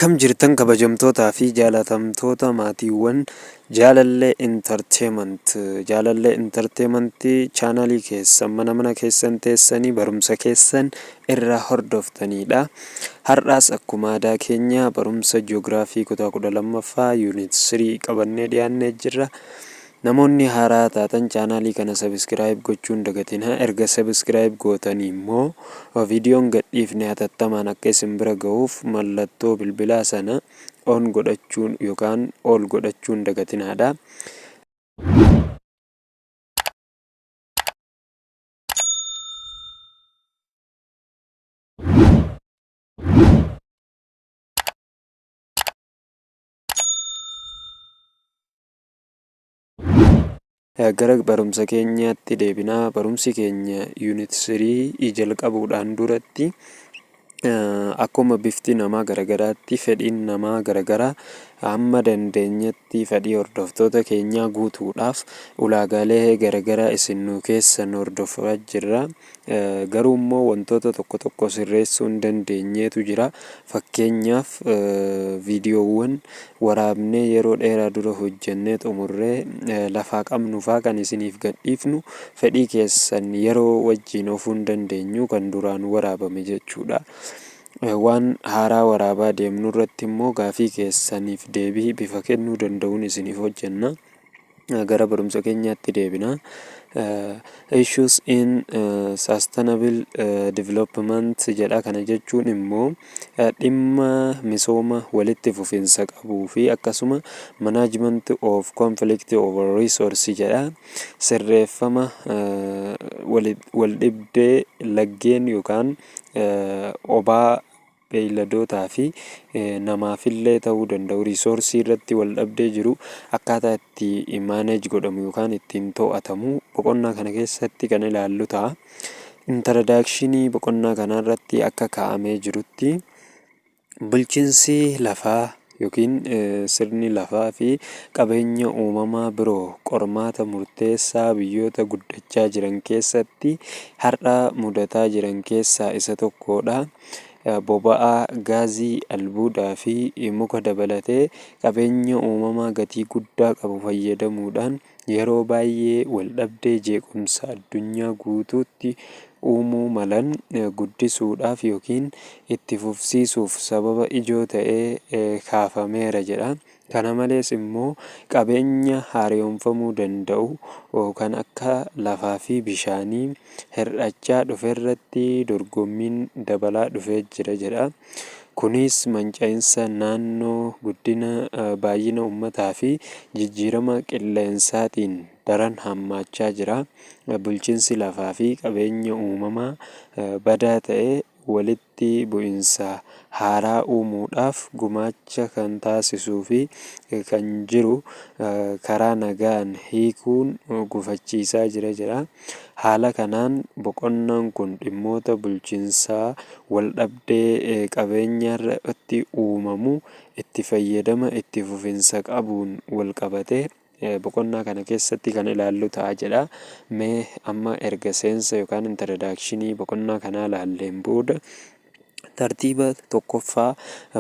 Akkam jirtan, kabajamtootaa fi jaalatamtoota maatiiwwan Jaalallee Entertainment? Jaalallee Entertainment chaanalii keessan mana mana keessan teessanii barumsa keessan irraa hordoftanidha. Har'aas akkuma aadaa keenya barumsa jiyoogiraafii kutaa 12ffaa unit 3 qabannee dhiyaannee jirra. Namoonni haaraa taatan chaanaalii kana subscribe gochuun dagatinaa. Erga subscribe gootanii immoo viidiyoon gadhiifne hatattamaan akka isin bira gahuuf mallattoo bilbilaa sana on godhachuun yookaan all godhachuun dagatinaadha. Gara barumsa keenyaatti deebinaa. Barumsi keenya unit 3 jalqabuudhaan duratti, akkuma bifti namaa garagaraatti fedhiin namaa garagaraa, hamma dandeenyetti fedhii hordoftoota keenyaa guutuudhaaf ulaagaalee garagaraa isin nu keessan hordofaa jirra. Garuu immoo wantoota tokko tokko sirreessuu hin dandeenyeetu jira. Fakkeenyaaf, viidiyoowwan waraabnee yeroo dheeraa dura hojjennee xumurree lafaa qabnu faa kan isiniif gadhiifnu fedhii keessan yeroo wajjin oofuu hin dandeenyu, kan duraan waraabame jechuudha. Waan haaraa waraabaa deemnu irratti immoo gaafii keessaniif deebii bifa kennuu danda'uun isiniif hojjenna. Gara barumsa keenyaatti deebina. Issues in Sustainable Development jedha. Kana jechuun immoo dhimma misooma walitti fufinsa qabuu fi akkasuma management of conflict over resource jedha. Sirreeffama wal dhibdee laggeen yookaan obaa beeyladootaa fi namaafillee ta'uu danda'u, resource irratti wal dhabdee jiru akkaataa itti manage godhamu yookaan ittiin to'atamu boqonnaa kana keessatti kan ilaallu ta'a. Introduction boqonnaa kanarratti akka kaa'amee jirutti, bulchiinsi lafaa yookiin sirni lafaa fi qabeenya uumamaa biroo qormaata murteessaa biyyoota guddachaa jiran keessatti har'a mudataa jiran keessaa isa tokkodha. Boba'aa, gaazii, albuudaa fi muka dabalatee qabeenya uumamaa gatii guddaa qabu fayyadamuudhaan yeroo baay'ee waldhabdee jeequmsa addunyaa guutuutti uumuu malan guddisuudhaaf yookiin itti fufsiisuuf sababa ijoo ta'ee kaafameera jedha. Kana malees immoo qabeenya haaromfamuu danda'u kan akka lafaa fi bishaanii hir'achaa dhuferratti dorgommiin dabalaa dhufee jira jedha. Kunis manca'iinsa naannoo, guddina baay'ina uummataa fi jijjiirama qilleensaatiin daran hammaachaa jira. Bulchiinsi lafaa fi qabeenya uumamaa badaa ta'e walitti bu'insa haaraa uumuudhaaf gumaacha kan taasisuu fi kan jiru karaa nagaan hiikuun gufachiisaa jira jedha. Haala kanaan boqonnaan kun dhimmoota bulchiinsaa waldhabdee qabeenya irratti uumamu itti fayyadama itti fufinsa qabuun wal qabatee boqonnaa kana keessatti kan ilaallu ta'a jedha. Mee amma erga seensa yookaan introduction boqonnaa kanaa ilaalleen booda, tartiiba tokkoffaa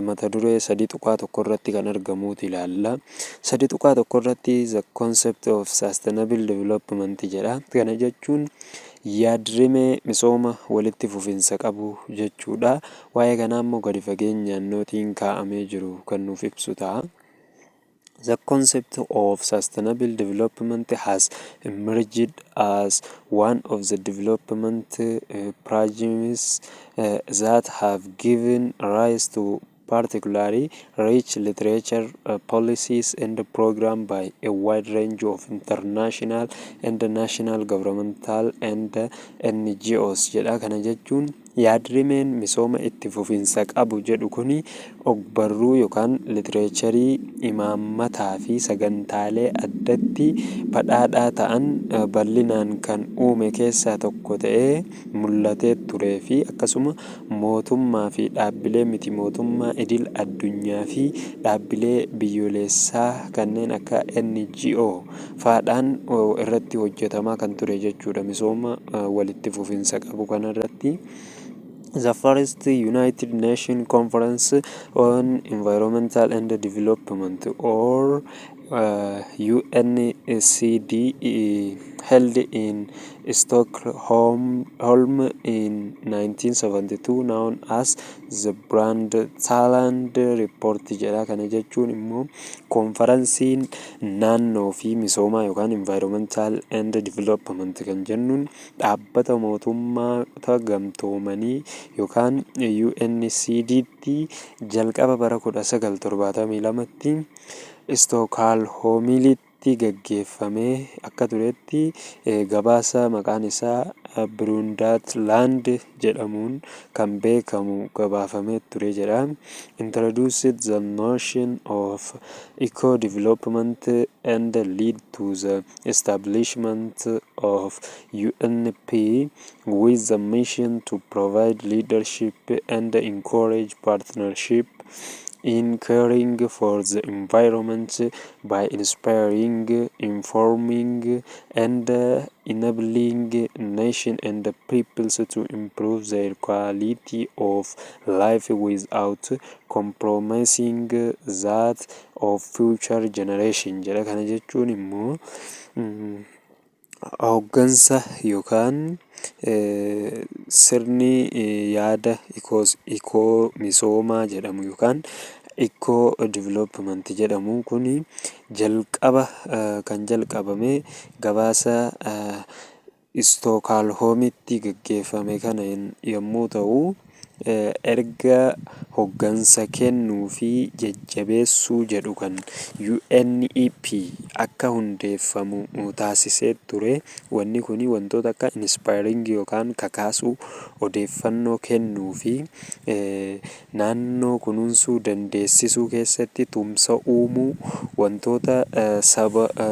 mata duree 3.1 irratti kan argamuuti ilaalla. 3.1 irratti "The concept of sustainable development" jedha. Kana jechuun yaadrimee misooma walitti fufinsa qabu jechuudha. Waa'ee kanaa immoo gadi fageenyaan nootiin kaa'amee jiru kan nuuf ibsu ta'a. The concept of sustainable development has emerged as one of the development paradigms that have given rise to particularly rich literature, policies and programs by a wide range of international and national governmental and NGOs jedha. Kana jechuun yaadrimeen misooma itti fufinsa qabu jedhu kuni ogbarruu yookaan literature, imaammataa fi sagantaalee addatti badhaadhaa ta'an bal'inaan kan uume keessaa tokko ta'ee mul'atee turee fi akkasuma mootummaa fi dhaabbilee miti mootummaa idil addunyaa fi dhaabbilee biyyoolessaa kanneen akka NGO faadhaan irratti hojjetamaa kan ture jechuudha, misooma walitti fufinsa qabu kanarratti. The first United Nations Conference on Environmental and Development, or UNCD, held in Stockholm in 1972, known as the Brundtland Report jedha. Kana jechuun immoo koonfaransiin naannoo fi misoomaa yookaan Environmental and Development kan jennuun dhaabbata mootummoota gamtoomanii yookaan UNCDtti jalqaba bara 1972tti Istookholmitti gaggeeffamee akka turetti gabaasa maqaan isaa Brundtland jedhamuun kan beekamu gabaafamee ture jedha. Introduced the notion of eco-development and lead to the establishment of UNEP with the mission to provide leadership and encourage partnership in caring for the environment by inspiring, informing, and enabling nations and peoples to improve their quality of life without compromising that of future generation jedha. Kana jechuun immoo hooggansa yookaan sirni yaada eco misoomaa jedhamu yookaan eco development jedhamu kun jalqaba kan jalqabame gabaasa Istookholmitti gaggeeffame kana yommuu ta'u, erga hooggansa kennuu fi jajjabeessuu jedhu kan UNEP akka hundeeffamu taasisee ture. Wanni kun wantoota akka inspiring yookaan kakaasuu, odeeffannoo kennuu fi naannoo kunuunsuu dandeessisuu keessatti tumsa uumuu, wantoota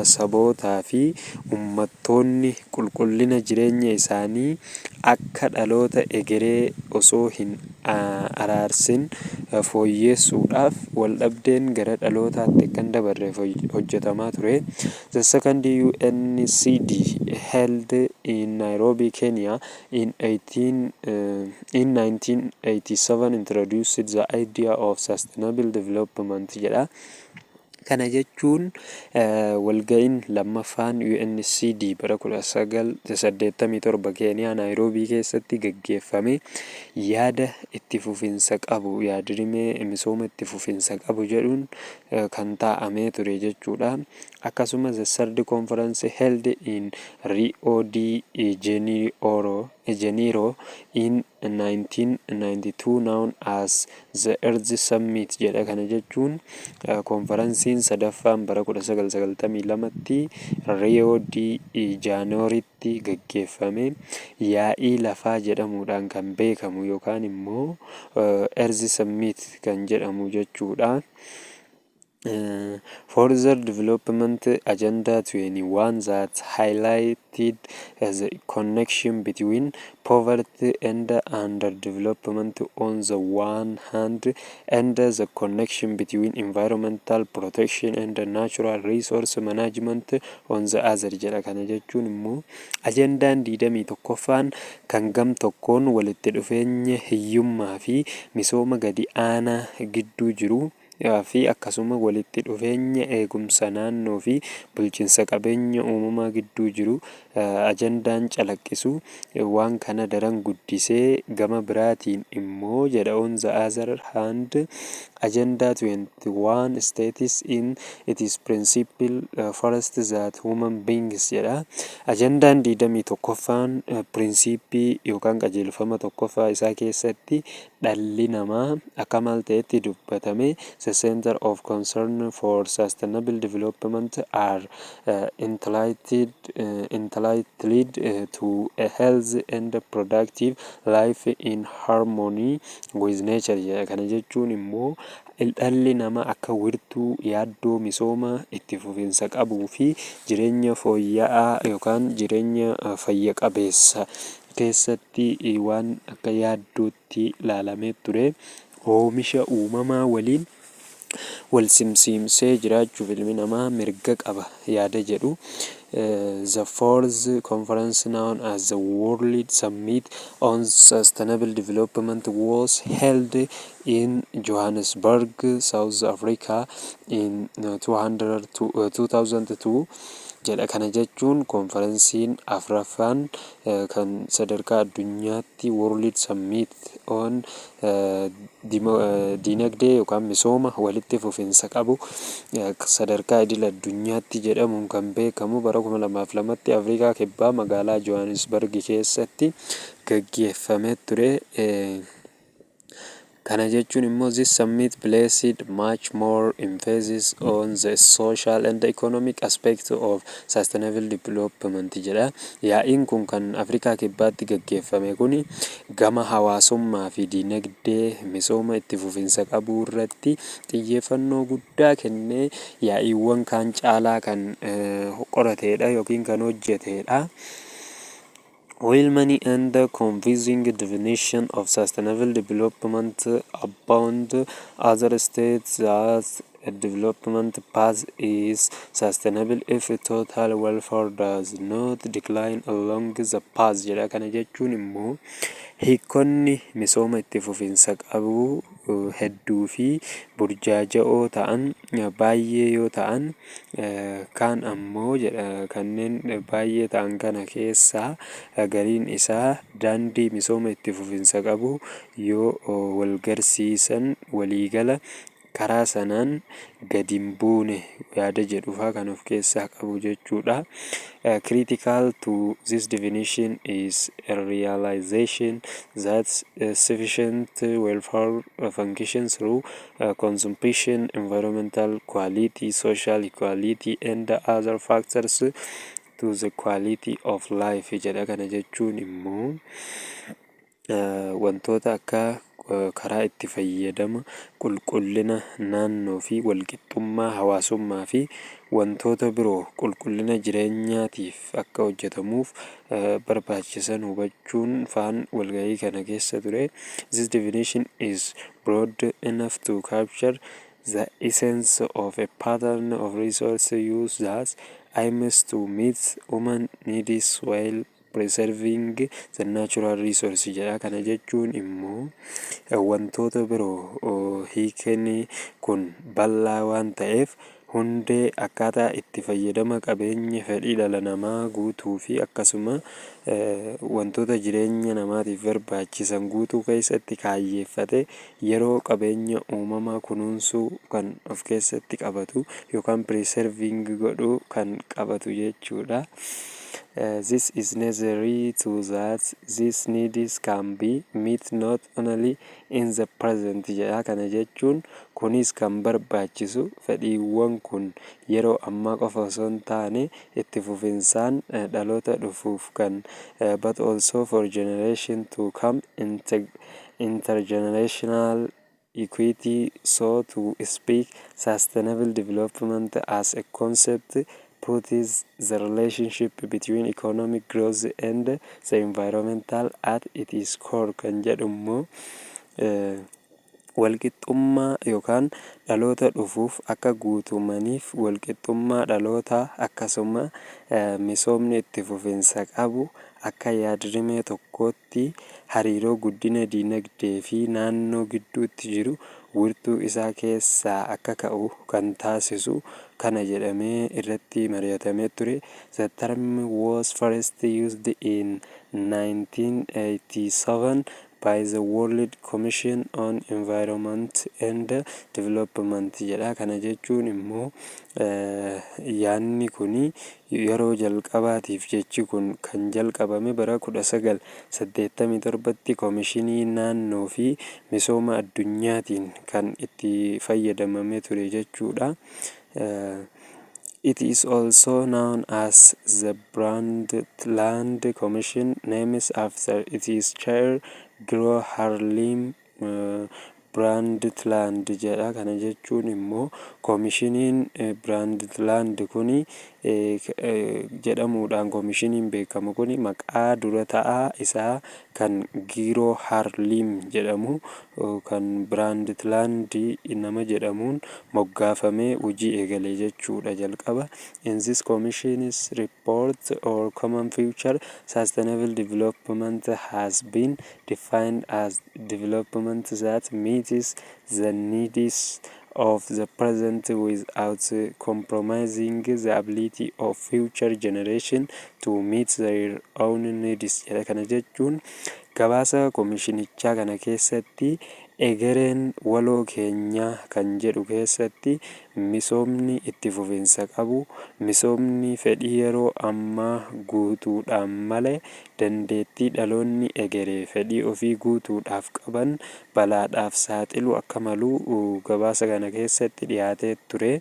sabootaa fi uummattoonni qulqullina jireenya isaanii akka dhaloota egeree osoo hin araarsin fooyyessuudhaaf waldhabdeen gara dhalootaatti akka hin dabarreef hojjetamaa ture. The second UNCD, held in Nairobi, Kenya in 1987, introduced the idea of sustainable development jedha. Kana jechuun walga'iin lammaffaan UNCD bara 1987 Keeniyaa Naayiroobii keessatti gaggeeffame yaada itti fufinsa qabu, yaadrimee misooma itti fufinsa qabu jedhuun kan taa'amee ture jechuudha. Akkasumas the third conference, held in Rio de Janeiro in 1992, known as the Earth Summit jedha. Kana jechuun koonfaransiin sadaffaan bara 1992tti Rio de Janeirotti gaggeeffame yaa'ii lafaa jedhamuudhaan kan beekamu yookaan immoo Earth Summit kan jedhamu jechuudha. Further development Agenda 21 that highlighted the connection between poverty and underdevelopment on the one hand and the connection between environmental protection and natural resource management on the other jedha. Kana jechuun immoo ajandaan 21ffaan kan gam tokkoon walitti dhufeenya hiyyummaa fi misooma gadi aanaa gidduu jiru fi akkasuma walitti dhufeenya eegumsa naannoo fi bulchiinsa qabeenya uumamaa gidduu jiru ajandaan calaqqisu waan kana daran guddisee, gama biraatiin immoo jedha, on the other hand, Agenda 21 states in its principle first that human beings jedha. Ajandaan 21ffaan pirinsipii yookaan qajeelfama tokkoffaa isaa keessatti dhalli namaa akka maal ta'etti dubbatame: the center of concern for sustainable development are entitled to a healthy and productive life in harmony with nature jedha. Kana jechuun immoo dhalli namaa akka wirtuu yaaddoo misooma itti fufinsa qabuu fi jireenya fooyya'aa yookaan jireenya fayya qabeessa keessatti waan akka yaaddootti ilaalamee ture. Oomisha uumamaa waliin wal simsiisee jiraachuuf ilmi namaa mirga qaba yaada jedhu. The fourth conference, known as the World Summit on Sustainable Development, was held in Johannesburg, South Africa, in 2002 jedha. Kana jechuun konferensiin afraffaan kan sadarkaa addunyaatti World Summit on diinagdee yookaan misooma walitti fufinsa qabu sadarkaa idil addunyaatti jedhamuun kan beekamu bara 2002tti Afrikaa Kibbaa magaalaa Johannesburg keessatti gaggeeffamee ture. Kana jechuun immoo this summit placed much more emphasis on the social and economic aspect of sustainable development jedha. Yaa'iin kun kan Afrikaa Kibbaatti gaggeeffame kun gama hawaasummaa fi diinagdee misooma itti fufinsa qabuu irratti xiyyeeffannoo guddaa kennee yaa'iiwwan kaan caalaa kan qoratedha yookiin kan hojjetedha. While many and confusing definition of sustainable development abound, other states that a development path is sustainable if total welfare does not decline along the path jedha. Kana jechuun immoo hiikonni misooma itti fufinsa qabu hedduu fi burjaaja'oo ta'an baay'ee yoo ta'an, kaan ammoo jedha, kanneen baay'ee ta'an kana keessaa gariin isaa daandii misooma itti fufinsa qabu yoo wal garsiisan waliigala karaa sanaan gadi hin buune yaada jedhufaa kan of keessaa qabu jechuudha. Critical to this definition is a realization that sufficient welfare functions through consumption, environmental quality, social equality and other factors to the quality of life jedha. Kana jechuun immoo wantoota akka karaa itti fayyadama qulqullina naannoo fi walqixxummaa hawaasummaa fi wantoota biroo qulqullina jireenyaatiif akka hojjetamuuf barbaachisan hubachuun faan walgahii kana keessa ture. This definition is broad enough to capture the essence of a pattern of resource use that aims to meet human needs while preserving the natural resource jedha. Kana jechuun immoo wantoota biroo hiikni kun bal'aa waan ta'eef hundee akkaataa itti fayyadama qabeenya fedhii dhala namaa guutuu fi akkasuma wantoota jireenya namaatiif barbaachisan guutuu keessatti kaayyeeffate yeroo qabeenya uumamaa kunuunsuu kan of keessatti qabatu yookaan preserving godhuu kan qabatu jechuudha. This is necessary to that these needs can be met not only in the present jedha. Kana jechuun kunis kan barbaachisu fedhiiwwan kun yeroo ammaa qofa osoo hin taane itti fufinsaan dhaloota dhufuuf kan but also for generation to come, intergenerational equity, so to speak. Sustainable development as a concept puts the relationship between economic growth and the environmental at its core kan jedhu immoo walqixxummaa yookaan dhaloota dhufuuf akka guutumaniif walqixxummaa dhalootaa akkasuma misoomni itti fufinsa qabu akka yaad-rimee tokkootti hariiroo guddina diinagdee fi naannoo gidduutti jiru wiirtuu isaa keessaa akka ka'u kan taasisu kana jedhamee irratti mari'atamee ture. The term was first used in 1987 by the World Commission on Environment and Development jedha. Kana jechuun immoo yaadni kun yeroo jalqabaatiif jechi kun kan jalqabame bara 1987tti Komishinii Naannoo fi Misooma Addunyaatiin kan itti fayyadamamee ture jechuudha. It is also known as the Brundtland Commission, named after its chair, Gro Harlem Brundtland. Brundtland jedha. Kana jechuun immoo koomishiniin Brundtland kuni jedhamuudhaan koomishiniin beekamu kuni maqaa dura ta'aa isaa kan Gro Harlem jedhamu, kan Brundtland nama jedhamuun moggaafamee hojii eegale jechuudha jalqaba. In this commission's report or Common Future, sustainable development has been defined as development that meets the needs of the present without compromising the ability of future generation to meet their own needs jedha. Kana jechuun gabaasa koomishinichaa kana keessatti egereen waloo keenyaa kan jedhu keessatti misoomni itti fufinsa qabu, misoomni fedhii yeroo ammaa guutuudhaan malee dandeettii dhaloonni egeree fedhii ofii guutuudhaaf qaban balaadhaaf saaxilu akka malu gabaasa kana keessatti dhiyaatee ture.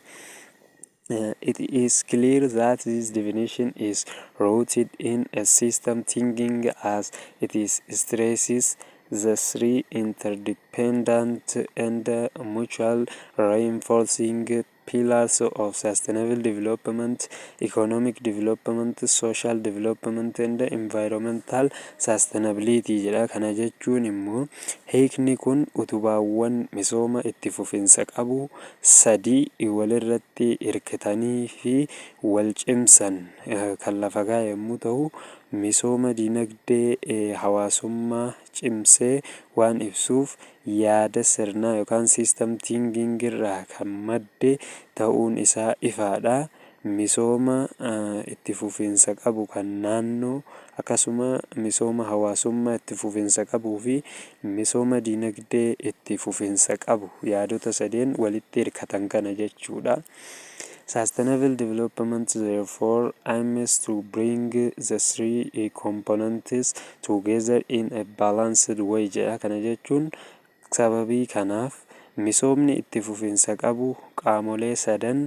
It is clear that this definition is rooted in a system thinking, as it is stresses the three interdependent and mutual reinforcing pillars of sustainable development: economic development, social development and environmental sustainability jedha. Kana jechuun immoo hiikni kun utubaawwan misooma itti fufinsa qabu sadii walirratti hirkatanii fi wal cimsan kan lafa kaa'e yommuu ta'u, misooma dinagdee hawaasummaa cimsee waan ibsuuf yaada sirnaa yookaan system thinking irraa kan madde ta'uun isaa ifaadha. Misooma itti fufiinsa qabu kan naannoo, akkasuma misooma hawaasummaa itti fufiinsa qabuu fi misooma dinagdee itti fufiinsa qabu yaadota sadeen walitti hirkatan kana jechuudha. Sustainable development therefore aims to bring the three components together in a balanced way jedha. Kana jechuun sababii kanaaf misoomni itti fufiinsa qabu qaamolee sadan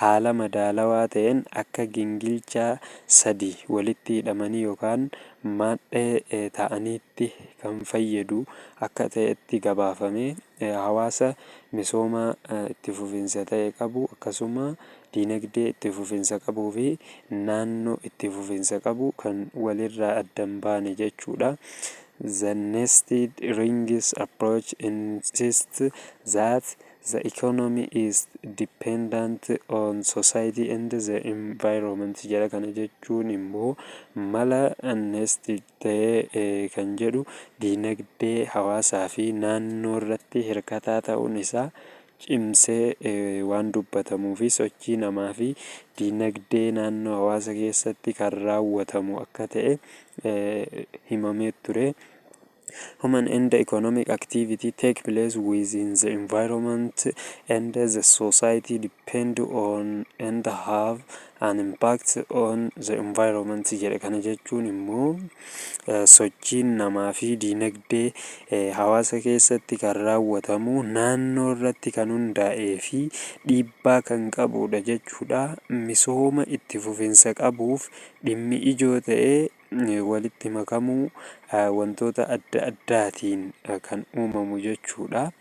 haala madaalawaa ta'een akka gingilchaa sadi walitti hidhamanii yookaan maadhee ta'aniitti kan fayyadu akka ta'etti gabaafamee, hawaasa misooma itti fufiinsa ta'e qabu, akkasuma diinagdee itti fufiinsa qabuu fi naannoo itti fufiinsa qabu kan walirraa adda hin baane jechuudha. The nested rings approach insists that the economy is dependent on society and the environment jedha. Kana jechuun immoo mala nested ta'ee kan jedhu diinagdee hawaasaa fi naannoo irratti hirkataa ta'uun isaa cimsee waan dubbatamuu fi sochii namaa fi diinagdee naannoo hawaasa keessatti kan raawwatamu akka ta'e himamee ture. Human and economic activity take place within the environment, and the society depend on and have an impact on the environment jedhe. Kana jechuun immoo sochiin namaa fi diinagdee hawaasa keessatti kan raawwatamu naannoo irratti kan hundaa'ee fi dhiibbaa kan qabudha jechuudha. Misooma itti fufinsa qabuuf dhimmi ijoo ta'ee walitti makamuu wantoota adda addaatiin kan uumamu jechuudha.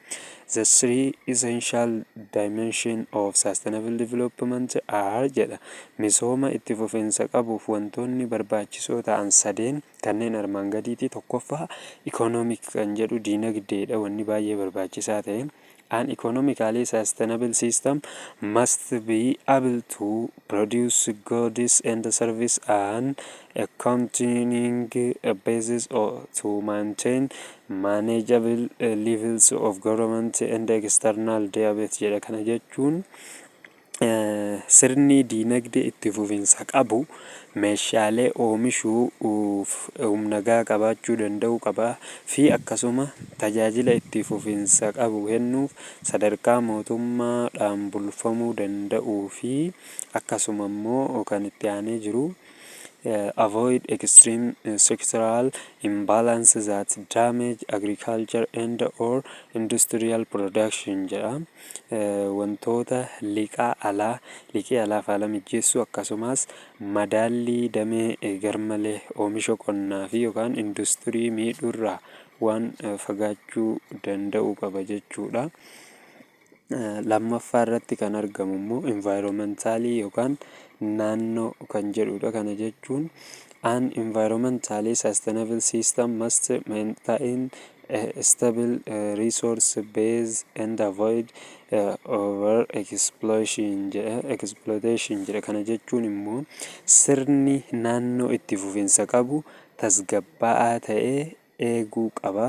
The three essential dimension of sustainable development are jedha. Misooma itti fufinsa qabuuf wantoonni barbaachisoo ta'an sadeen kanneen armaan gadiiti. Tokkoffaa, economic kan jedhu diinagdeedha wanni baay'ee barbaachisaa ta'e. An economically sustainable system must be able to produce goods and service on a continuing basis or to maintain manageable levels of government and external debt jedha. Kana jechuun sirni diinagdee itti fufinsa qabu meeshaalee oomishuuf humna gahaa qabaachuu danda'uu qaba fi akkasuma tajaajila itti fufinsa qabu kennuuf sadarkaa mootummaadhaan bulfamuu danda'uu fi akkasuma immoo kan itti aanee jiru avoid extreme sectoral imbalance that damage agriculture and or industrial production jedha. Wantoota liqaa alaa, liqii alaaf haala mijeessuu, akkasumas madaallii damee garmalee oomisha qonnaa fi yookaan industirii miidhuurraa waan fagaachuu danda'u qaba jechuudha. Lammaffaa irratti kan argamu immoo environmentalii yookaan naannoo kan jedhudha. Kana jechuun an environmentally sustainable system must maintain a stable resource base and avoid over exploitation jedha. Exploitation jedha. Kana jechuun immoo sirni naannoo itti fufinsa qabu tasgabbaa'aa ta'ee eeguu qaba.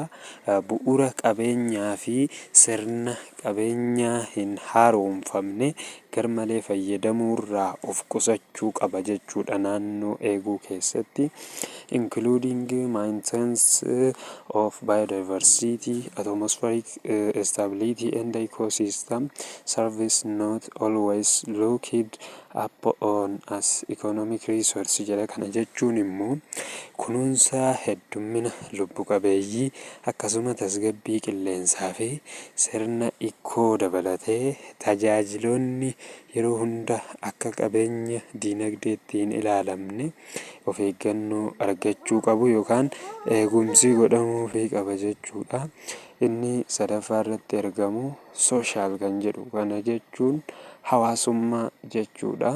Bu'uura qabeenyaa fi sirna qabeenyaa hin haaromfamne garmalee fayyadamuurraa of qusachuu qaba jechuudha naannoo eeguu keessatti. Including maintenance of biodiversity, atmospheric stability and ecosystem service not always looked upon as economic resource jedha. Kana jechuun immoo kunuunsa heddummina lubbu qabeeyyii, akkasuma tasgabbii qilleensaa fi sirna ikkoo dabalatee tajaajiloonni yeroo hunda akka qabeenya diinagdeetti hin ilaalamne of eeggannoo argachuu qabu yookaan eegumsi godhamuufii qaba jechuudha. Inni sadaffaa irratti argamu social kan jedhu, kana jechuun hawaasummaa jechuudha.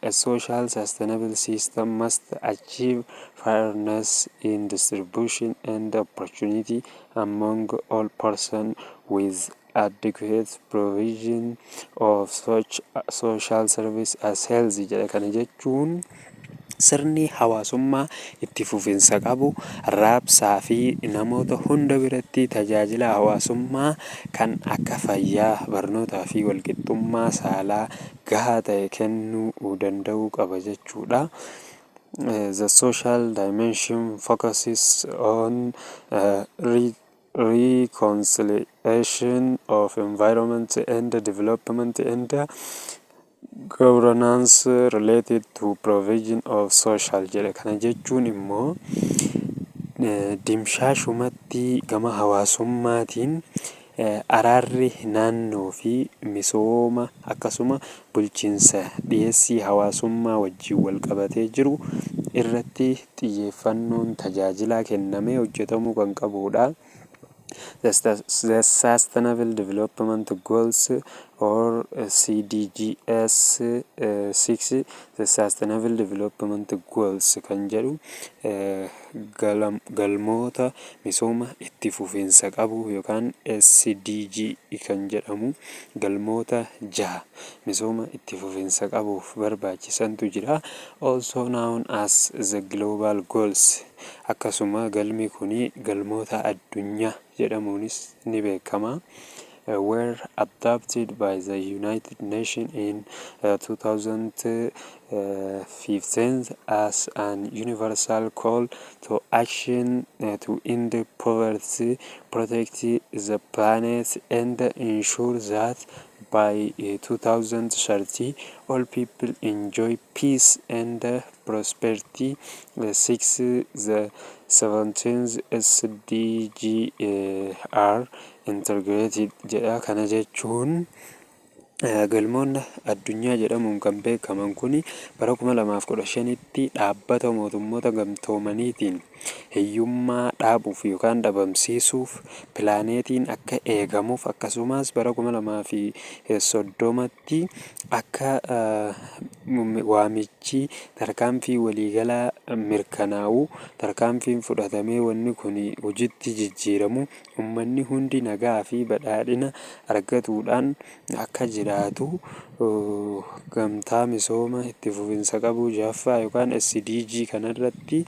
A social sustainable system must achieve fairness in distribution and opportunity among all persons with adequate provision of such social service as health jedha. Kana jechuun sirni hawaasummaa itti fufinsa qabu raabsaa fi namoota hunda biratti tajaajila hawaasummaa kan akka fayyaa, barnootaa fi walqixxummaa saalaa gahaa ta'e kennuu danda'uu qaba jechuudha. The social dimension focuses on reconciliation of environment and development and governance related to provision of social jedha. Kana jechuun immoo dimshaashumatti gama hawaasummaatiin araarri naannoo fi misooma, akkasuma bulchiinsa dhiyeessii hawaasummaa wajjin wal qabatee jiru irratti xiyyeeffannoon tajaajilaa kennamee hojjetamuu kan qabudha. The Sustainable Development Goals or SDGs 6, the Sustainable Development Goals kan jedhu, galmoota misooma itti fufiinsa qabu yookaan SDG kan jedhamu, galmoota 6 misooma itti fufiinsa qabuuf barbaachisantu jira. Also known as the Global Goals. Akkasuma galmi kuni galmoota addunyaa jedhamuunis ni beekama. Were adopted by the United Nations in 2015 as an universal call to action to end poverty, protect the planet, and ensure that by 2030 all people enjoy peace and prosperity. Six, the 17th SDG are integrated jedha. Kana jechuun galmoonni addunyaa jedhamuun kan beekaman kun bara 2015tti Dhaabbata Mootummoota Gamtoomaniitiin hiyyummaa dhaabuuf yookaan dhabamsiisuuf, pilaaneetiin akka eegamuuf, akkasumas bara 2030tti akka waamichi tarkaanfii waliigalaa mirkanaa'u, tarkaanfiin fudhatamee wanni kun hojiitti jijjiiramu, uummanni hundi nagaa fi badhaadhina argatuudhaan akka jiraatu, gamtaa misooma itti fufinsa qabu ja'affaa yookaan SDG kanarratti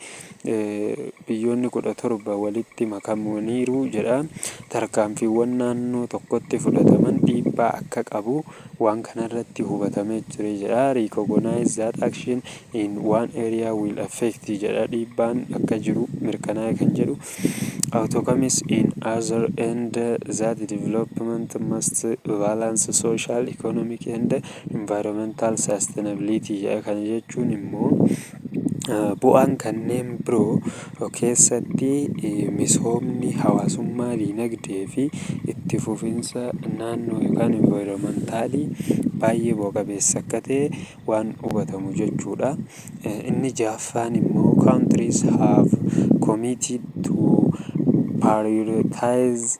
biyyoonni 17 walitti makamaniiru jedha. Tarkaanfiiwwan naannoo tokkotti fudhataman dhiibbaa akka qabu waan kanarratti hubatamee ture jedha. Recognize that action in one area will affect jedha. Dhiibbaan akka jiru mirkanaa'e kan jedhu. Outcomes in other and that development must balance social, economic and environmental sustainability jedha. Kana jechuun immoo bu'aan kanneen biroo keessatti misoomni hawaasummaa, diinagdee fi itti fufinsa naannoo yookaan environmentalii baay'ee bu'a qabeessa akka ta'e waan hubatamu jechuudha. Inni ja'affaan immoo countries have committed to Prioritize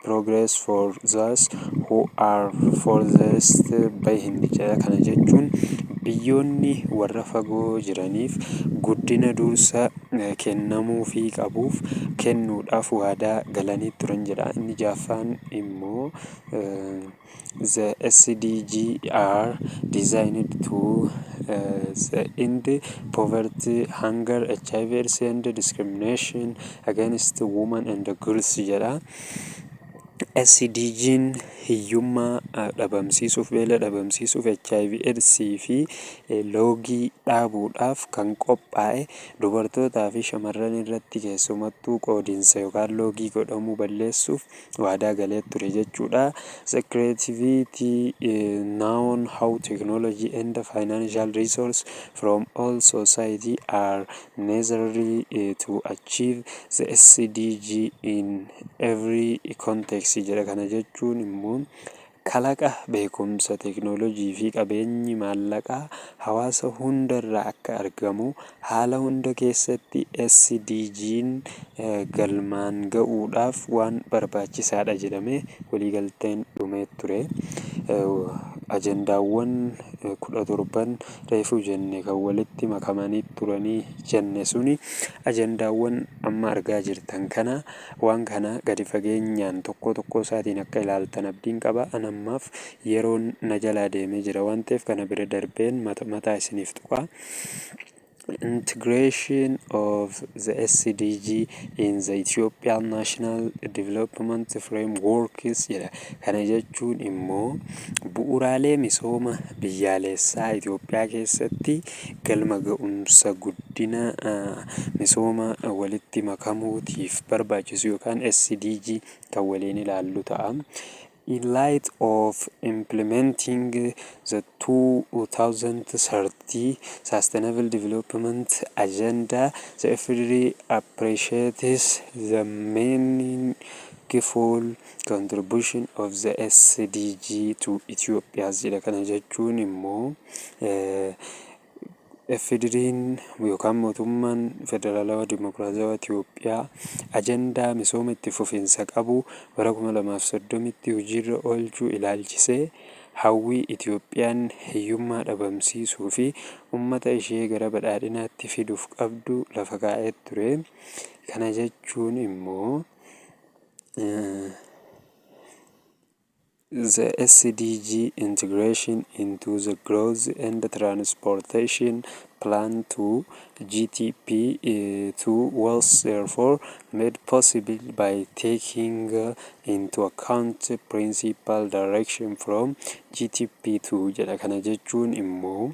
progress for those who are furthest behind jedha. Kana jechuun biyyoonni warra fagoo jiraniif guddina dursa kennamuufii qabuuf kennuudhaaf waadaa galanii turan jedha. Inni ja'affaan immoo, the SDG are designed to the end poverty, hunger, HIV AIDS and discrimination against women and girls jedha. SDG'n hiyyummaa dhabamsiisuuf, beela dhabamsiisuuf, HIV AIDS fi loogii dhaabuudhaaf kan qophaa'e, dubartootaa fi shamarran irratti keessumattuu qoodinsa yookaan loogii godhamuu balleessuuf waadaa galee ture jechuudha. The creativity, know how, technology and financial resource from all society are necessary to achieve the SDG in every context jedha. Kana jechuun immoo kalaqa, beekumsa, teeknooloojii fi qabeenyi maallaqaa hawaasa hundarraa akka argamu haala hunda keessatti SDG'n galmaan ga'uudhaaf waan barbaachisaadha jedhamee waliigalteen dhumee ture. Ajandaawwan 17n reefuu jenne kan walitti makamanii turanii jenne suni ajandaawwan amma argaa jirtan kana. Waan kana gadi fageenyaan tokko tokko isaatiin akka ilaaltan abdiin qaba. An ammaaf yeroon na jalaa deemee jira waan ta'eef, kana bira darbeen mataa isiniif tuqa. Integration of the SDG in the Ethiopian National Development Framework jedha. Kana jechuun immoo bu'uuraalee misooma biyyaalessaa Itoophiyaa keessatti galma ga'umsa guddina misooma walitti makamuutiif barbaachisu yookaan SDG kan waliin ilaallu ta'a. In light of implementing the 2030 Sustainable Development Agenda, the FDRE appreciates the meaningful contribution of the SDG to Ethiopia jedha. Kana jechuun immoo FDR'n yookaan mootummaan Federaalawaa Dimokiraatawaa Itoophiyaa ajandaa misooma itti fufiinsa qabu bara 2030tti hojiirra oolchuu ilaalchisee hawwii Itoophiyaan hiyyummaa dhabamsiisuu fi uummata ishee gara badhaadhinaatti fiduuf qabdu lafa kaa'ee ture. Kana jechuun immoo the SDG integration into the Growth and Transportation Plan 2 GTP 2 was therefore made possible by taking into account principal direction from GTP 2 jedha. Kana jechuun immoo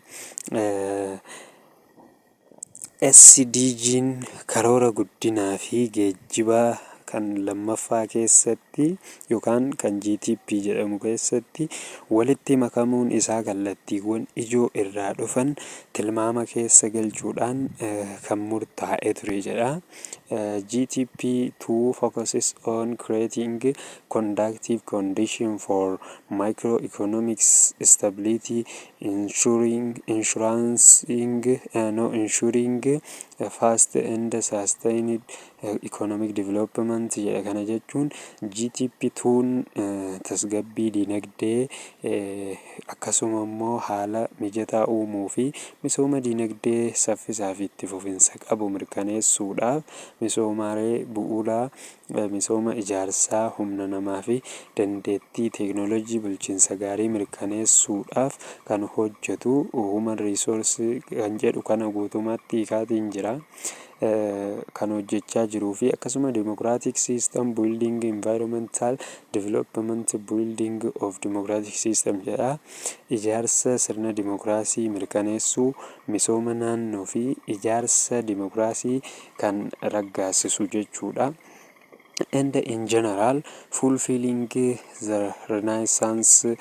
SDG'n karoora guddinaa fi geejjibaa kan lammaffaa keessatti yookaan kan GTP jedhamu keessatti walitti makamuun isaa kallattiiwwan ijoo irraa dhufan tilmaama keessa galchuudhaan kan murtaa'e ture jedha. GTP 2 focuses on creating conducive condition for macroeconomic stability, ensuring insurancing no ensuring fast and sustained economic development jedha. Kana jechuun GTP 2 tasgabbii dinagdee, akkasuma immoo haala mijataa uumuu fi misooma dinagdee saffisaa fi itti fufinsa qabu mirkaneessuudhaaf, misoomaalee bu'uuraa, misooma ijaarsaa humna namaa fi dandeettii teeknooloojii bulchiinsa gaarii mirkaneessuudhaaf kan hojjetu, human resource kan jedhu kana guutummaatti hiikaatiin jira. Kan hojjechaa jiruu fi akkasuma democratic system building, environmental development, building of democratic system jedha. Ijaarsa sirna dimokiraasii mirkaneessuu, misooma naannoo fi ijaarsa dimokiraasii kan raggaasisu jechuudha. And in general fulfilling the Renaissance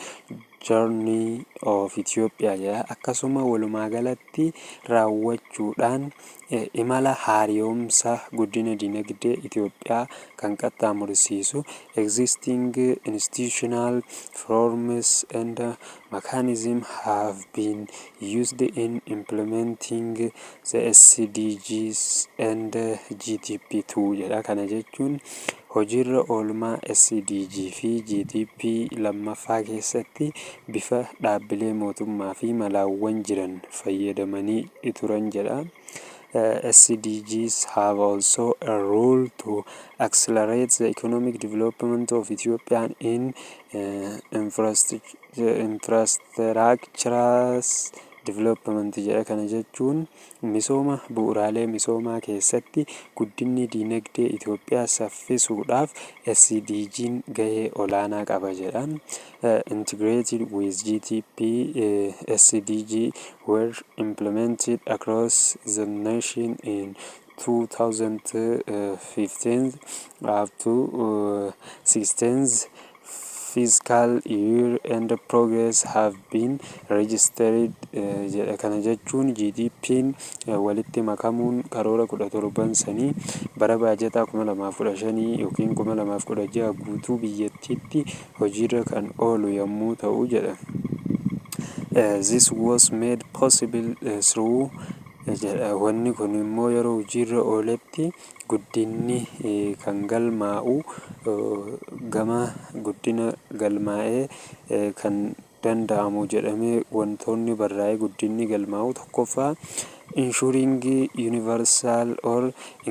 journey of Ethiopia jedha. Akkasuma walumaa galatti raawwachuudhaan imala haaromsa guddina dinagdee Itoophiyaa kan qaxxaamursiisu, existing institutional forms and mechanism mechanism have been used in implementing the SDGs and GTP2 jedha. Kana jechuun hojiirra oolmaa SDG fi GTP lammaffaa keessatti bifa dhaabbilee mootummaa fi malaawwan jiran fayyadamanii turan jedha. SDGs have also a role to accelerate the economic development of Ethiopia in infrastructural development jedha. Kana jechuun misooma bu'uuraalee misoomaa keessatti guddinni diinagdee Itoophiyaa saffisuudhaaf SDG'n gahee olaanaa qaba jedha. Integrated with GTP, SDG were implemented across the nation in 2015 up to 16th fiscal year and progress have been registered jedha. Kana jechuun GTP'n walitti makamuun karoora 17 sanii bara baajataa 2015 yookiin 2016 guutuu biyyattiitti hojiirra kan oolu yommuu ta'u jedha. This was made possible through jedha. Wanni kun immoo yeroo hojiirra ooletti guddinni kan galmaa'u, gama guddina galmaa'ee kan danda'amu jedhamee wantoonni barraa'ee guddinni galmaa'u, tokkoffaa, ensuring universal or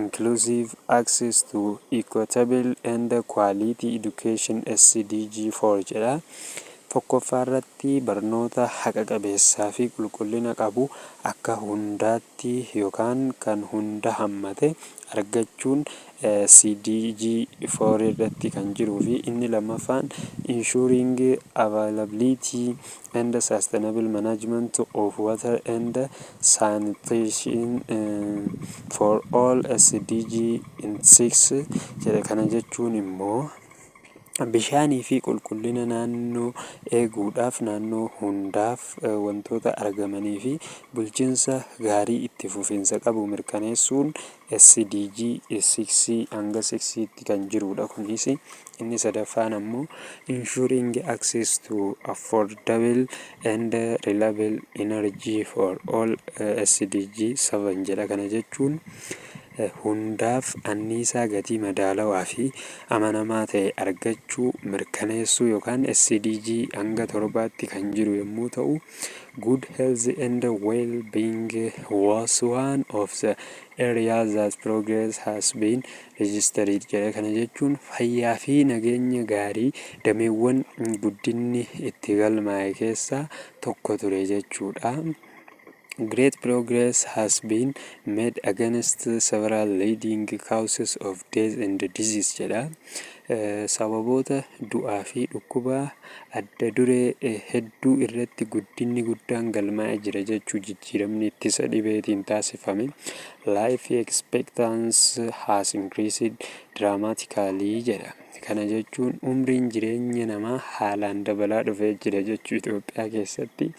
inclusive access to equitable and quality education, SDG 4 jedha. Tokkoffaa irratti barnoota haqa qabeessaa fi qulqullina qabu akka hundaatti yookaan kan hunda hammate argachuun SDG 4 irratti kan jiruu fi inni lammaffaan ensuring availability and sustainable management of water and sanitation for all, SDG 6 jedha. Kana jechuun immoo bishaanii fi qulqullina naannoo eeguudhaaf naannoo hundaaf wantoota argamanii fi bulchiinsa gaarii itti fufiinsa qabu mirkaneessuun SDG 6 hanga 6tti kan jirudha. Kunis inni sadaffaan ammoo ensuring access to affordable and reliable energy for all, SDG 7 jedha. Kana jechuun hundaaf anniisaa gatii madaalawaa fi amanamaa ta'e argachuu mirkaneessuu yookaan SDG hanga torbaatti kan jiru yommuu ta'u, good health and well-being was one of the areas that progress has been registered jedha. Kana jechuun fayyaa fi nageenya gaarii dameewwan guddinni itti galmaa'e keessaa tokko ture jechuudha. Great progress has been made against several leading causes of death and disease jedha. Sababoota du'aa fi dhukkuba adda duree hedduu irratti guddinni guddaan galmaa'ee jira jechuu jijjiiramni ittisa dhibeetiin taasifame. Life expectancy has increased dramatically jedha. Kana jechuun umriin jireenya namaa haalaan dabalaa dhufee jira jechuu Itoophiyaa keessatti.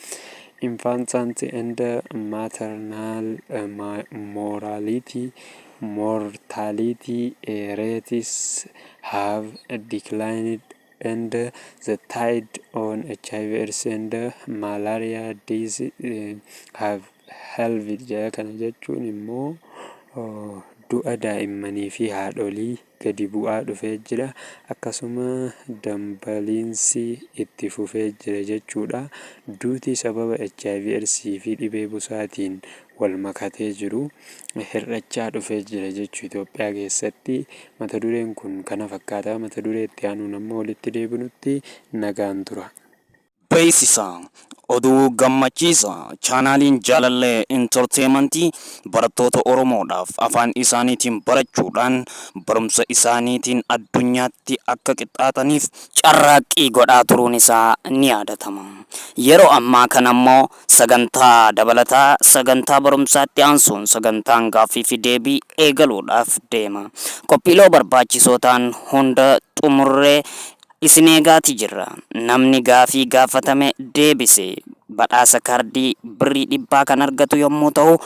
Infant and maternal mortality rates have declined and the tide on HIV AIDS and malaria disease have halved jedha. Kana jechuun immoo du'a daa'immanii fi haadholii gadi bu'aa dhufee jira. Akkasuma dambaliinsi itti fufee jira jechuudha. Duuti sababa HIV AIDSii fi dhibee busaatiin wal makatee jiru hir'achaa dhufee jira jechuu Itoophiyaa keessatti. Mata dureen kun kana fakkaata. Mata duree itti aanuun ammoo walitti deebinutti nagaan tura. Beeksisa oduu gammachiisa: chaanaaliin Jaalallee Entertainmentii barattoota Oromoodhaaf afaan isaaniitiin barachuudhaan barumsa isaaniitiin addunyaatti akka qixxaataniif carraaqqii godhaa turuun isaa ni yaadatama. Yeroo ammaa kana immoo sagantaa dabalataa sagantaa barumsaatti aansuun sagantaan gaaffii fi deebii eegaluudhaaf deema. Qophiilee barbaachisoo ta'an hunda xumurree isin eegaati jirra. Namni gaafii gaafatame deebise badhaasa kaardii birrii 100 kan argatu yommuu ta'u,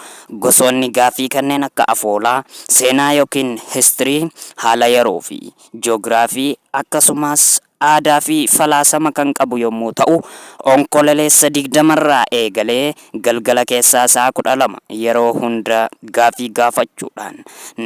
gosoonni gaafii kanneen akka afoolaa, seenaa yookiin history, haala yeroo fi joogiraafii akkasumas aadaa fi falaasama kan qabu yommuu ta'u, Onkololeessa 20 irraa eegalee galgala keessaa sa'a 12 yeroo hunda gaafii gaafachuudhaan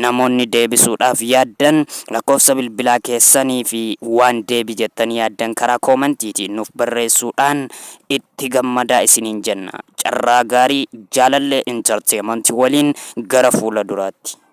namoonni deebisuudhaaf yaaddan lakkoofsa bilbilaa keessanii fi waan deebi jettanii yaaddan karaa koomentiitiin nuuf barreessuudhaan itti gammadaa isiniin jenna. Carraa gaarii Jaalallee Entertainment waliin gara fuula duraatti.